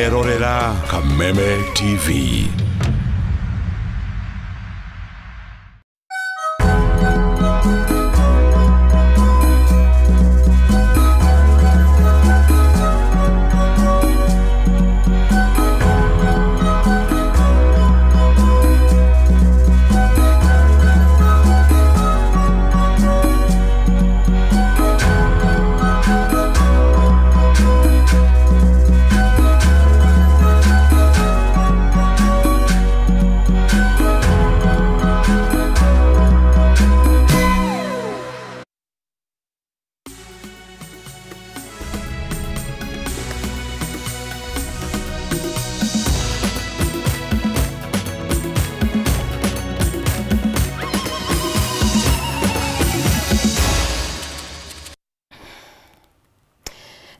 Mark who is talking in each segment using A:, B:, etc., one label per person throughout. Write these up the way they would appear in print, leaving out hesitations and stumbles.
A: Ũrerorera Kameme TV.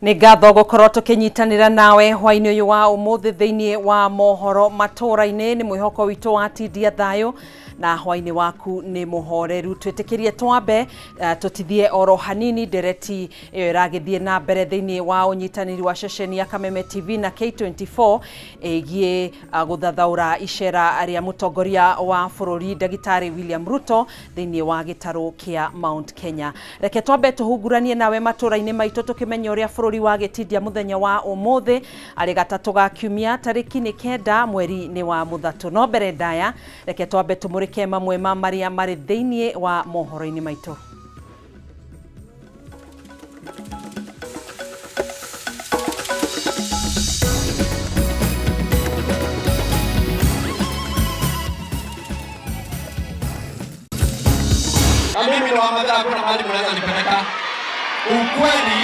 B: Nĩ ngatho gũkorwo tũkĩnyitanĩra nawe hwainĩ ũyũ wa ũmũthĩ thĩinĩ wa mohoro matũra-inĩ. Nĩ mwĩhoko witũ wa tindia thayũ na hwainĩ waku nĩ mũhoreru. Twĩtĩkĩrie twambe tũtithie oro hanini ndereti ĩyo ĩragĩthiĩ na mbere thĩinĩ wa ũnyitanĩri wa ceceni ya Kameme TV na K24 ĩgiĩ gũthathaũra icera rĩa mũtongoria wa bũrũri Ndagĩtarĩ William Ruto thĩinĩ wa gĩtarũ kĩa Mount Kenya. Reke twambe tũhunguranie nawe matũra-inĩ maitũ tũkĩmenya ũrĩa bũrũri wa gĩtindia mũthenya wa ũmũthĩ arĩ gatatũ ga kiumia tarĩki nĩ 9 mweri-inĩ wa Mũthatũ. No mbere ndaya reke twambe tũmũrĩke mamwe ma marĩa marĩ thĩinĩ wa mohoro-inĩ maitũ.
C: Mimi ni wa Mathira, hakuna mahali mnaweza nipeleka. Ukweli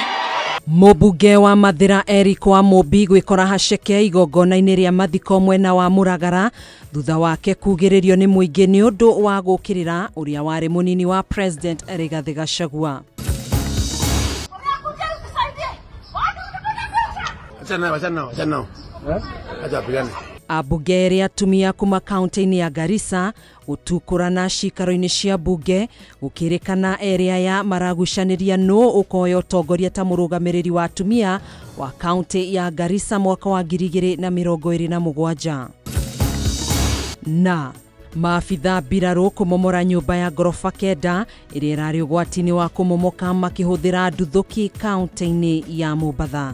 B: Mũmbunge wa Mathira Eric Wamũmbi gwĩkora haceke igongona-inĩ rĩa mathiko mwena wa Mũragara thutha wake kugĩrĩrio nĩ mũingĩ nĩ ũndũ wa gũkĩrĩra ũrĩa warĩ mũnini wa President Rigathi Gachagua. Ambunge erĩ atumia kuma kaunti-inĩ ya Garissa gũtukũrana cikaro-inĩ cia mbunge gũkĩrĩkana erĩ aya maragucanĩria nũ ũkoya ũtongoria ta mũrũgamĩrĩri wa atumia wa kaunti ya Garissa mwaka wa 2027. Na maabitha mbirarũ kũmomora nyũmba ya ngoroba 9 ĩrĩa ĩrarĩ ũgwati-inĩ wa kũmomoka makĩhũthĩra nduthũki kaunti-inĩ ya Mombatha.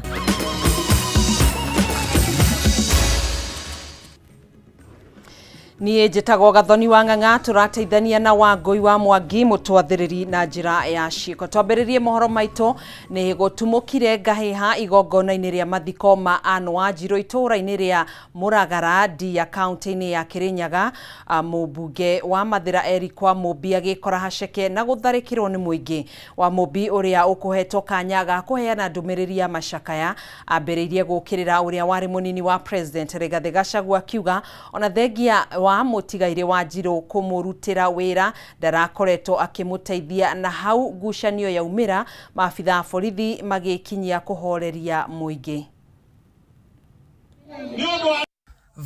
B: Niĩ njĩtagwo Gathoni wa Ng'ang'a, tũrateithania na Wangũi wa Mwangi mũtwathĩrĩri na njĩra ya ciĩko. Twambĩrĩrie mohoro maitũ nĩ gũtumũkire ngahĩha igongona-inĩ rĩa mathiko ma Ann Wanjirũ itũũra-inĩ rĩa Mũragara Ndia kaunti-inĩ ya Kĩrĩnyaga. Mũmbunge wa Mathira Eric Wamũmbi agĩkora haceke na gũtharĩkĩrwo nĩ mũingĩ. Wamũmbi ũrĩa ũkũhetwo kanya ga kũheana ndũmĩrĩri ya macakaya ambĩrĩirie gũkĩrĩra ũrĩa warĩ mũnini wa President Rigathi Gachagua akiuga ona thengia wa mũtigairĩ Wanjirũ kũmũrutĩra wĩra ndarakoretwo akĩmũteithia, na hau ngucanio yaumĩra maabitha a borithi magĩkinyia kũhoreria mũingĩ.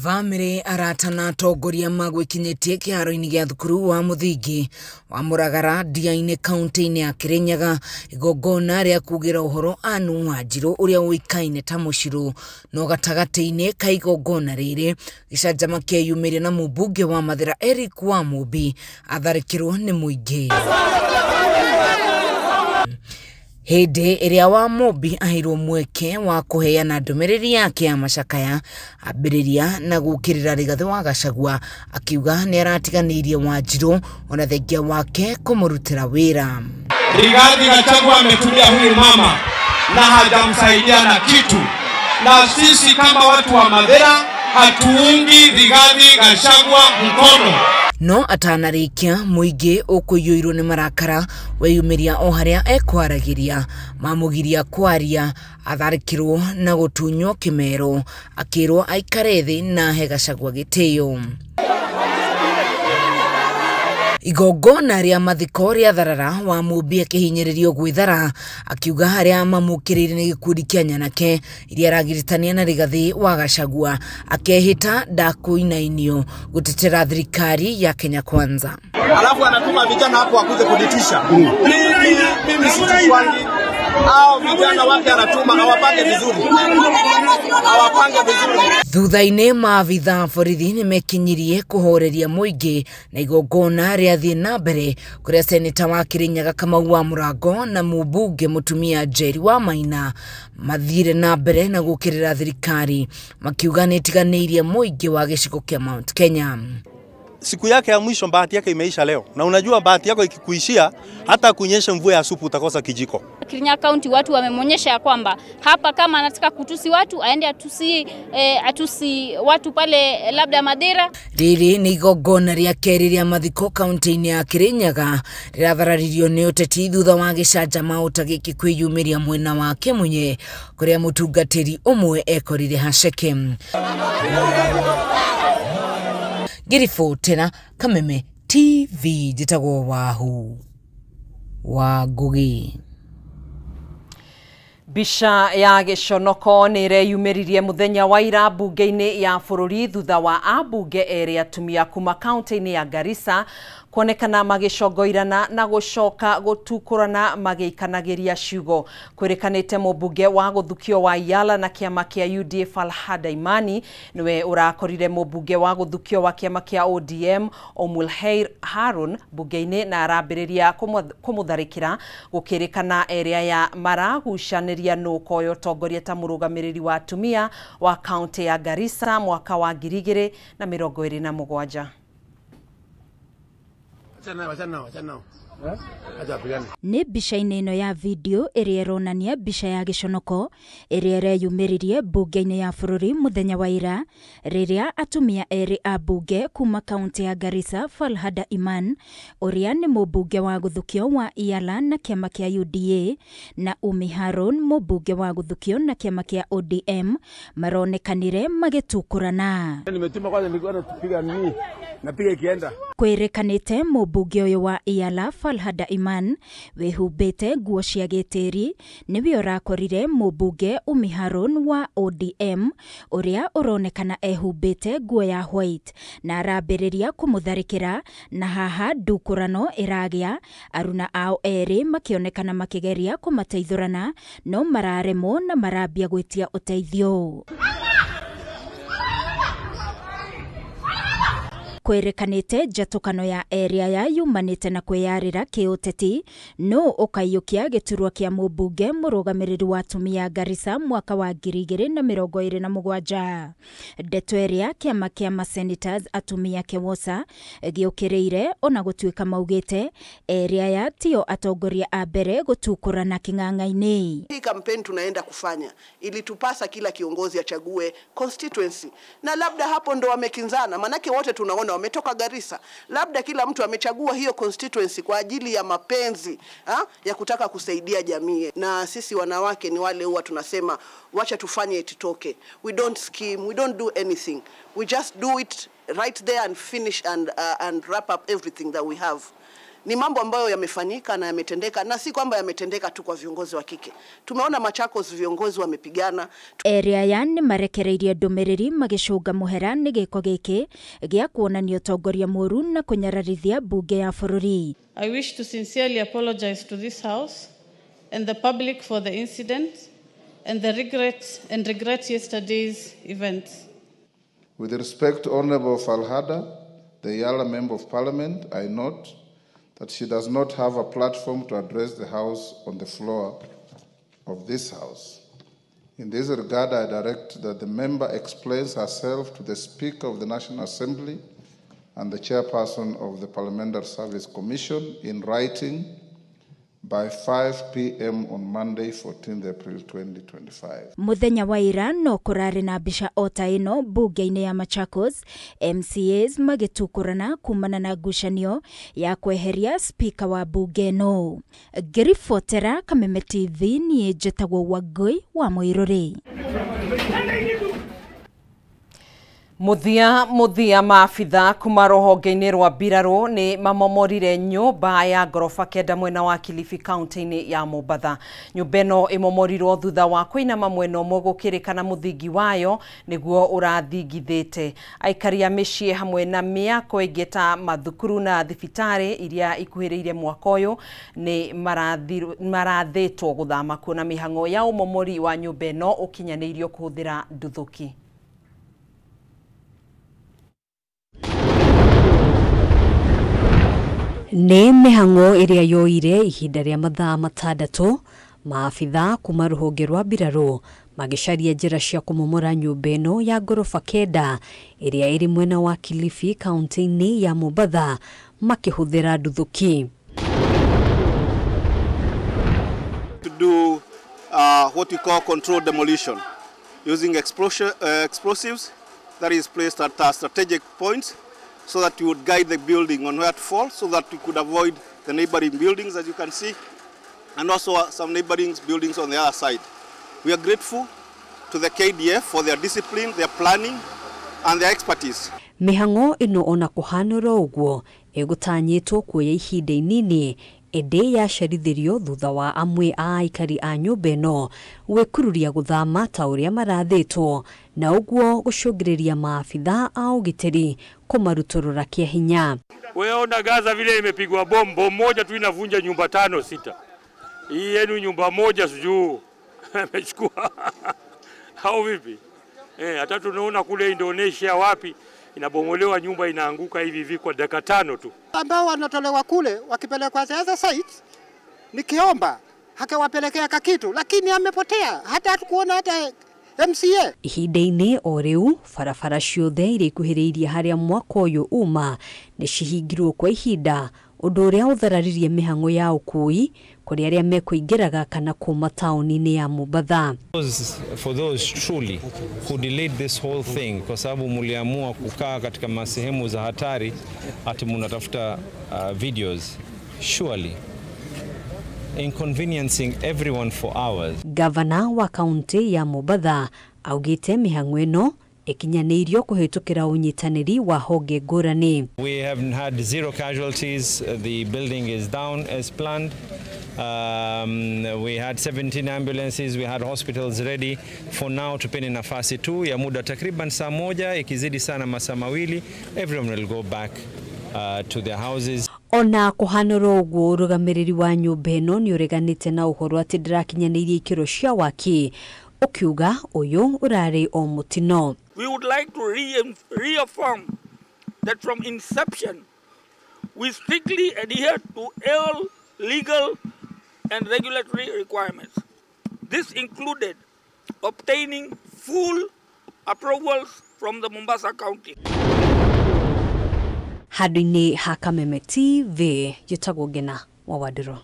D: Bamĩrĩ, arata na atongoria magwĩkinyĩtie kĩharo-inĩ gĩa thukuru wa mũthingi wa Mũragara Ndia-inĩ kaunti-inĩ ya Kĩrĩnyaga igongona rĩa kugĩra ũhoro Ann Wanjirũ ũrĩa ũĩkaine ta Mũcirũ. No gatagatĩ-inĩ ka igongona rĩrĩ gĩcanjama kĩeyumĩria na mũmbunge wa Mathira Eric Wamũmbi atharĩkĩrwo nĩ mũingĩ. Hĩndĩ ĩrĩa Wamũmbi aheirwo mweke wa kũheana ndũmĩrĩri yake ya macakaya ambĩrĩria na gũkĩrĩra Rigathi wa Gachagua akiuga nĩ aratiganĩirie Wanjirũ ona thengia wake kũmũrutĩra wĩra.
C: Rigathi Gachagua ametumia huyu mama na hajamsaidia na kitu, na sisi kama watu wa Mathira hatuungi Rigathi Gachagua mkono.
D: No atanarĩkia mũingĩ ũkũiyũirwo nĩ marakara weyumĩria o harĩa ekwaragĩria mamũgiria kwaria atharĩkĩrwo na gũtunywo kĩmero akĩrwo aikare thĩ na ahe Gachagua gĩtĩo. Igongona rĩa mathiko rĩa tharara Wamũmbi akĩhinyĩrĩrio gwĩthara akiuga harĩa mamũkĩrĩire nĩ gĩkundi kĩa nyanake iria aragiritania na Rigathi wa Gachagua akehĩta ndakũinainio gũtetera thirikari ya Kenya Kwanza.
E: Alafu anatuma vijana hapo wakuje kunitisha. Mimi sitishwangi. Hao vijana wake anatuma hawapake vizuri. Awapange vizuri.
D: Thutha-inĩ maabitha borithi nĩmekinyirie kũhoreria mũingĩ na igongona rĩathiĩ na mbere kũrĩa seneta wa Kirinyaga Kamau wa Mũrango na mũmbunge mũtumia Njeri wa Maina mathire na mbere na gũkĩrĩra thirikari makiuga nĩtiganĩirie mũingĩ wa gĩcigo kĩa Mount Kenya.
F: Siku yake ya mwisho bahati yake imeisha leo, na unajua bahati yako ikikuishia hata kunyesha mvua ya supu utakosa kijiko.
G: Kirinyaga County watu wamemonyesha ya kwamba hapa kama anataka kutusi watu aende atusi watu pale labda Madera.
D: Riri ni igongona rĩa kerĩ rĩa mathiko kaunti-inĩ ya Kirinyaga rĩrathararirio nĩ ũteti thutha wa gĩcanjama ũta gĩkĩ kwĩyumĩria mwena wa Kĩmunye kũrĩa mũtungatĩri ũmwe ekorire haceke. Ngĩribotera Kameme TV njĩtagwo Wahu wa Ngugi.
B: Mbica ya gĩconoko nĩ ĩreyumĩririe mũthenya wa ira mbunge-inĩ ya bũrũri thutha wa ambunge erĩ atumia kuma kaunti-inĩ ya Garissa kuonekana magĩcongoirana na gũcoka gũtukũrana magĩikanagĩria ciugo. Kwĩrĩkanĩte mũmbunge wa gũthukio wa Yala na kĩama kĩa UDA Falhada Imani nĩwe ũrakorire mũmbunge wa gũthukio wa kĩama kĩa ODM Omulheir Harun mbunge-inĩ na arambĩrĩria kũmũtharĩkĩra gũkĩrĩkana erĩ aya maragucanĩria nũ koyo ũtongoria ta mũrũgamĩrĩri wa atumia wa kaunti ya Garissa mwaka wa 2027.
H: Nĩ mbica-inĩ ĩno ya video ĩrĩa ĩronania mbica ya gĩconoko ĩrĩa ĩreyumĩririe mbunge-inĩ ya bũrũri mũthenya wa ira rĩrĩa atumia erĩ a mbunge kuma kaunti ya Garissa Falhada Iman ũrĩa nĩ mũmbunge wa gũthukio wa Iala na kĩama kĩa UDA na Umi Harun mũmbunge wa gũthukio na kĩama kĩa ODM maronekanire magĩtukũrana.
I: Nimetuma kwanza nilikuwa napiga nini napiga ikienda.
H: Kwĩrĩkanĩte mũmbunge ũyũ wa Iala Falhada Iman wĩhumbĩte nguo cia gĩtĩri nĩwe ũrakorire mũmbunge Umi Harun wa ODM ũrĩa ũronekana ehumbĩte nguo ya white na arambĩrĩria kũmũtharĩkĩra na haha ndukũrano ĩragĩa aruna ao erĩ makĩonekana makĩgeria kũmateithũrana no mararemwo na marambia gwĩtia ũteithio. Kwĩrĩkanĩte njatũkano ya erĩ aya yumanĩte na kwĩyarĩra kĩũteti no ũkaiyũkia gĩturwa kĩa mũmbunge mũrũgamĩrĩri wa atumia Garissa mwaka wa 2027. Ndeto ĩrĩa kĩama kĩa masenators atumia KEWOSA gĩũkĩrĩire ona gũtuĩka maugĩte erĩ aya tio atongoria a mbere gũtukũrana kĩng'ang'a-inĩ.
J: Hii kampeni tunaenda kufanya ilitupasa kila kiongozi achague constituency, na labda hapo ndo wamekinzana, manake wote tunaona wametoka Garissa, labda kila mtu amechagua hiyo constituency kwa ajili ya mapenzi ya kutaka kusaidia jamii. Na sisi wanawake ni wale huwa tunasema wacha tufanye ititoke. We don't scheme, we don't do anything. We just do it right there and finish and wrap up everything that we have. Ni mambo ambayo yamefanyika na yametendeka, na si kwamba yametendeka tu kwa viongozi wa kike. Tumeona Machakos viongozi wamepigana.
H: Erĩ aya nĩ marekereirie ndũmĩrĩri magĩcũnga mũhera nĩ gĩko gĩkĩ gĩa kuonania ũtongoria mũũru na kũnyararithia mbunge ya bũrũri.
K: I wish to sincerely apologize to this house and the public for the incident and the regret yesterday's events.
L: With respect to Honorable Falhada, the Yala Member of Parliament, I note that she does not have a platform to address the House on the floor of this House. In this regard, I direct that the member explains herself to the Speaker of the National Assembly and the Chairperson of the Parliamentary Service Commission in writing by 5 p.m. on Monday, 14th April 2025.
H: Muthenya wa ira no kurari na mbica o ta ĩno mbunge-inĩ ya Machakos, MCAs magĩtukũrana kumana na ngucanio ya kweheria spika wa mbunge ĩno. Ngĩribotera Kameme TV niĩ njĩtagwo Wangũi wa Mũirũrĩ.
B: Muthia maabitha kuma rũhonge-inĩ rwa mbirarũ nĩ mamomorire nyũmba ya ngoroba 9 mwena wa Kilifi kaunti-inĩ ya Mombatha. Nyũmba ĩno ĩmomorirwo thutha wa kũinama mwena ũmwe gũkĩrĩkana mũthingi wayo nĩguo ũrathingithĩte. Aikari a mĩciĩ hamwe na mĩako ĩngĩ ta mathukuru na thibitarĩ iria ikuhĩrĩirie mwako ũyũ nĩ marathĩtwo gũthama kuo na mĩhang'o ya ũmomori wa nyũmba ĩno ũkinyanĩirio kũhũthĩra nduthũki.
M: Nĩ mĩhang'o ĩrĩa yoire ihinda rĩa mathaa 6 maabitha kuma rũhonge rwa mbirarũ magĩcaria njĩra cia kũmomora nyũmba ĩno ya ngoroba 9 ĩrĩa ĩrĩ mwena wa Kilifi kaunti-inĩ ya Mombatha makĩhũthĩra nduthũki.
N: To do what we call controlled demolition using explosives that is placed at strategic points so that you would guide the building on where to fall, so that we could avoid the neighboring buildings, as you can see, and also some neighboring buildings on the other side. We are grateful to the KDF for their discipline, their planning, and their expertise.
M: Mĩhang'o ĩno ona kũhanũra ũguo ĩgũtanyĩtwo kuoya ihinda inini ĩndĩ yacerithĩrio thutha wa amwe a aikari a nyũmba ĩno gwĩkururia gũthama ta ũrĩa marathĩtwo na ũguo gũcũngĩrĩria maabitha a ũgitĩri kũmarutũrũra kĩa hinya.
O: Wewe ona Gaza vile imepigwa bomu moja tu inavunja nyumba 5 6. Hii yenu nyumba moja sijuu amechukua au vipi? Hata tunaona kule Indonesia wapi inabomolewa nyumba inaanguka hivi hivi kwa dakika 5 tu.
P: Ambao wanatolewa kule wakipelekwa the site, nikiomba hakawapelekea kakitu, lakini amepotea, hata hatukuona hata MCA.
M: Ihinda-inĩ o rĩu barabara ciothe iria ikuhĩrĩirie harĩa mwako ũyũ uma nĩ cihingirwo kwa ihinda, ũndũ ũrĩa ũthararirie mĩhang'o ya ũkui kũrĩ arĩa mekũingĩraga kana kuma taũni-inĩ ya Mombatha.
Q: For those truly who delayed this whole thing kwa sababu muliamua kukaa katika masehemu za hatari ati mnatafuta videos, surely inconveniencing everyone for hours.
M: Gavana wa kaunti ya Mombatha augite mĩhang'o ĩno ĩkinyanĩirio kũhĩtũkĩra ũnyitanĩri wa honge ngũrani.
Q: We have had 0 casualties. The building is down as planned. We had 17 ambulances, we had hospitals ready. For now tupeni nafasi tu ya muda takriban saa 1, ikizidi sana masaa 2, everyone will go back to their houses.
M: Ona kũhanũra ũguo ũrũgamĩrĩri wa nyũmba ĩno nĩ ũreganĩte na ũhoro atĩ ndĩrakinyanĩirie ikĩro cia waki, ũkiuga ũyũ ũrarĩ o mũtino.
R: We would like to reaffirm that from inception we strictly adhere to all legal and regulatory requirements. This included obtaining full approvals from the Mombasa County.
M: Handũ-inĩ ha Kameme TV, njĩtagwo Ngena wa Wandĩro.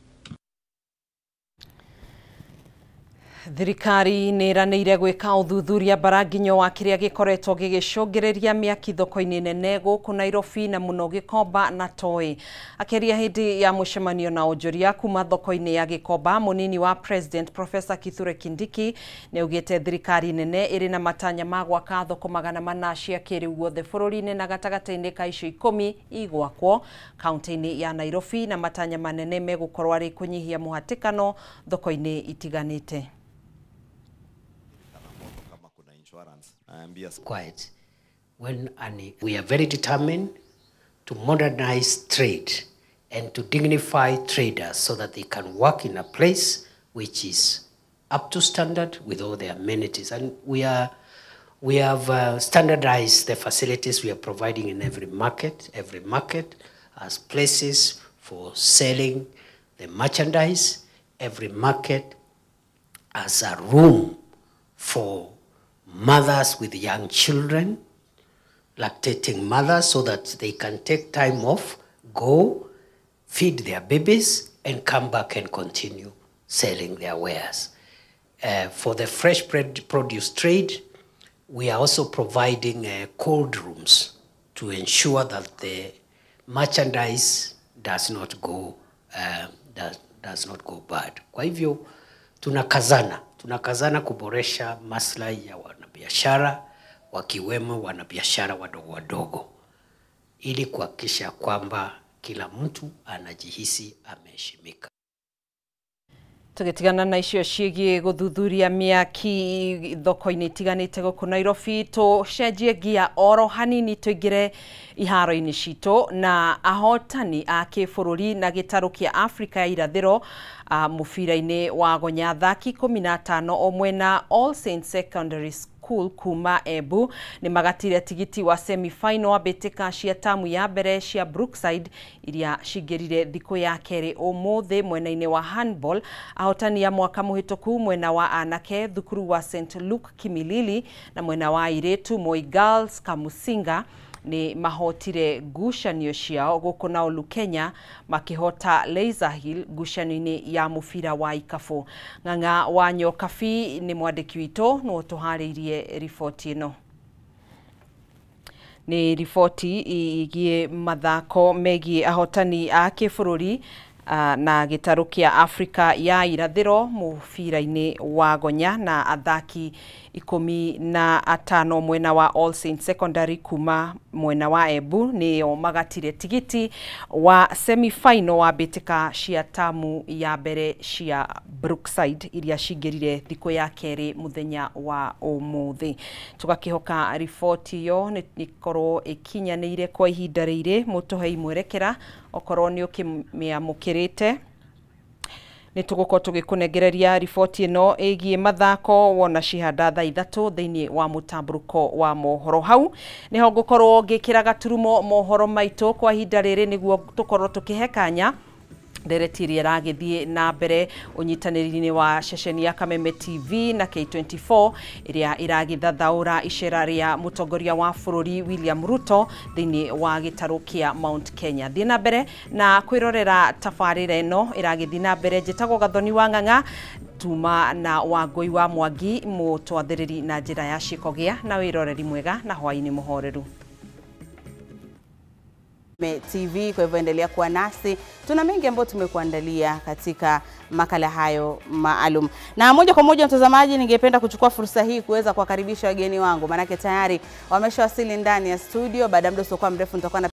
B: Thirikari nĩ ĩranĩire gwĩka ũthuthuria mbaranginyo wa kĩrĩa gĩkoretwo gĩgĩcũngĩrĩria mĩaki thoko-inĩ nene gũkũ Nairobi na mũno Gĩkomba na Toi. Akĩaria hĩndĩ ya mũcemanio na onjoria kuma thoko-inĩ ya Gĩkomba, mũnini wa President Professor Kithure Kindiki nĩ augĩte thirikari nene ĩrĩ na matanya ma gwaka thoko 400 cia kĩrĩu guothe bũrũri-inĩ na gatagatĩ-inĩ ka icio 10 igwakwo kaunti-inĩ ya Nairobi, na matanya manene megũkorwo arĩ kũnyihia mũhatĩkano thoko-inĩ itiganĩte.
S: Quiet. When we are very determined to modernize trade and to dignify traders so that they can work in a place which is up to standard with all the amenities. And we have standardized the facilities we are providing in every market. Every market has places for selling the merchandise. Every market has a room for mothers with young children, lactating mothers, so that they can take time off, go feed their babies, and come back and continue selling their wares. For the fresh produce trade, we are also providing cold rooms to ensure that the merchandise does not go bad. Kwa hivyo tunakazana kuboresha maslahi ya wanabiashara, wakiwemo wanabiashara wadogo wadogo, ili kuhakikisha kwamba kila mtu anajihisi ameheshimika.
B: Tũgĩtigana na icio ciĩgiĩ gũthuthuria mĩaki thoko-inĩ itiganĩte gũkũ Nairobi, tũcenjie ngia oro hanini tũingĩre iharo-inĩ citũ na ahotani a kĩbũrũri na gĩtarũ kĩa Afrika ya irathĩro mũbira-inĩ wa gonya athaki 15 o mwena All Saints Secondary School kuma Embu nĩ magatire tigiti wa semi-final wa mbĩtĩka cia tamu ya mbere cia Brookside iria cingĩrire thikũ ya kerĩ ũmũthĩ. Mwena-inĩ wa handball, ahotani a mwaka mũhĩtũku mwena wa anake thukuru wa St Luke Kimilili na mwena wa airĩtu Moi Girls Kamusinga nĩ mahotire ngucanio ciao gũkũ nao Lukenya makĩhota Laser Hill ngucanio-inĩ ya mũbira wa ikabũ. Ng'ang'a wa Nyokabi nĩ mwandĩki witũ nĩwe ũtũharĩirie riboti ĩno. Nĩ riboti ĩgiĩ mathako megiĩ ahotani a kĩbũrũri na gĩtarũ kĩa Afrika ya irathĩro mũbira-inĩ wa gonya na athaki 15 mwena wa All Saints Secondary kuma mwena wa Embu nĩo magatire tigiti wa semi-final wa mbĩtĩka cia tamu ya mbere cia Brookside iria cingĩrire thikũ ya kerĩ mũthenya wa ũmũthĩ. Tũgakĩhoka riboti ĩyo nĩ ĩkorwo ĩkinyanĩire kwa ihinda rĩrĩ, mũtũhei mwerekera okorwo nĩ ũkĩmĩamũkĩrĩte. Nĩ tũgũkorwo tũgĩkũnengereria riboti ĩno ĩgiĩ mathako wona cihanda thaa 3 thĩinĩ wa mũtambũrũko wa mohoro. Hau nĩho ngũkorwo ngĩkĩra gaturumo mohoro maitũ kwa ihinda rĩrĩ nĩguo tũkorwo tũkĩhe kanya ndereti ĩrĩa ĩragĩthiĩ na mbere ũnyitanĩri-inĩ wa ceceni ya Kameme TV na K24 ĩrĩa ĩragĩthathaũra icera rĩa mũtongoria wa bũrũri William Ruto thĩinĩ wa gĩtarũ kĩa Mount Kenya. Thiĩ na mbere na kwĩrorera tabarĩra ĩno ĩragĩthiĩ na mbere. Njĩtagwo Gathoni wa Ng'ang'a tuma na Wangũi wa Mwangi mũtwathĩrĩri na njĩra ya ciĩko na wĩroreri mwega na hwaĩ-inĩ mũhoreru.
T: TV. Kwa hivyo endelea kuwa nasi, tuna mengi ambayo tumekuandalia katika makala hayo maalum. Na moja kwa moja mtazamaji, ningependa kuchukua fursa hii kuweza kuwakaribisha wageni wangu, manake tayari wameshawasili ndani ya studio. Baada ya muda usiokuwa mrefu nitakuwa na